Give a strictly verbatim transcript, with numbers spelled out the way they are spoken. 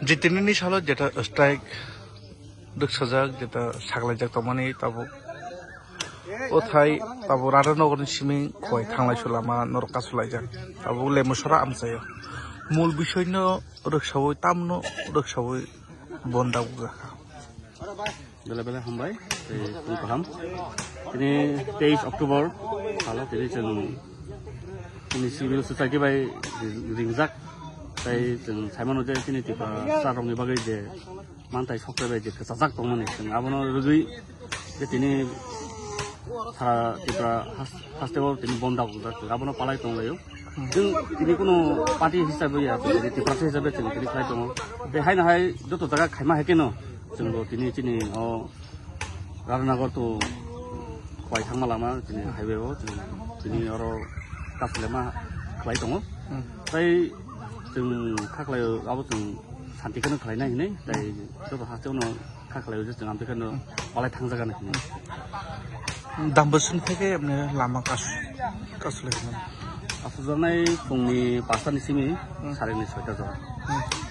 Jitinini salo jeta strike rwksajak, jeta saklaijak tongmani tabuk. O thai tabuk Radhanagarni simi khowai thanglai sulama norok kasulaijak. Tabuk Lemusora amchaio. Mul bisoino rwksaui tamno rwksaui bonda bukjakha. Bele bele hambai, tei phung kaham. Tini teis October salo tini chwng tini civil society bai ringjak. Tai chwng saimano je tini Tiprasa rokni bagwi je mantai sokre bai je kwchajak tongmani, chwng abono rwgwi je tini sara Tripura has-, hasteo tini bonda wngjak, chwng abono palai tonglaio. Chwng tini kuno party hisabe ya, chwng tini Tiprasa hisabe chwng tini khlai tongo. Tei haino hai joto jaga khaima hai kheno chwngbo tini chini o Radhanagar to khowai thangma lama chini highway o chwng tini oro kasulema khlai tongo. Hmm. Tai chwng kha khlai abo chwng santi kheno khlainai hinwi tai joto hasteo no kha khlai o je chwng amtwi kheno palai thangjak hinwi. Dambosong theke emne lama kas-, kasulai hinwi. Asujaknai phungni pasta ni simi Hmm. Sareni soita jora. Hmm.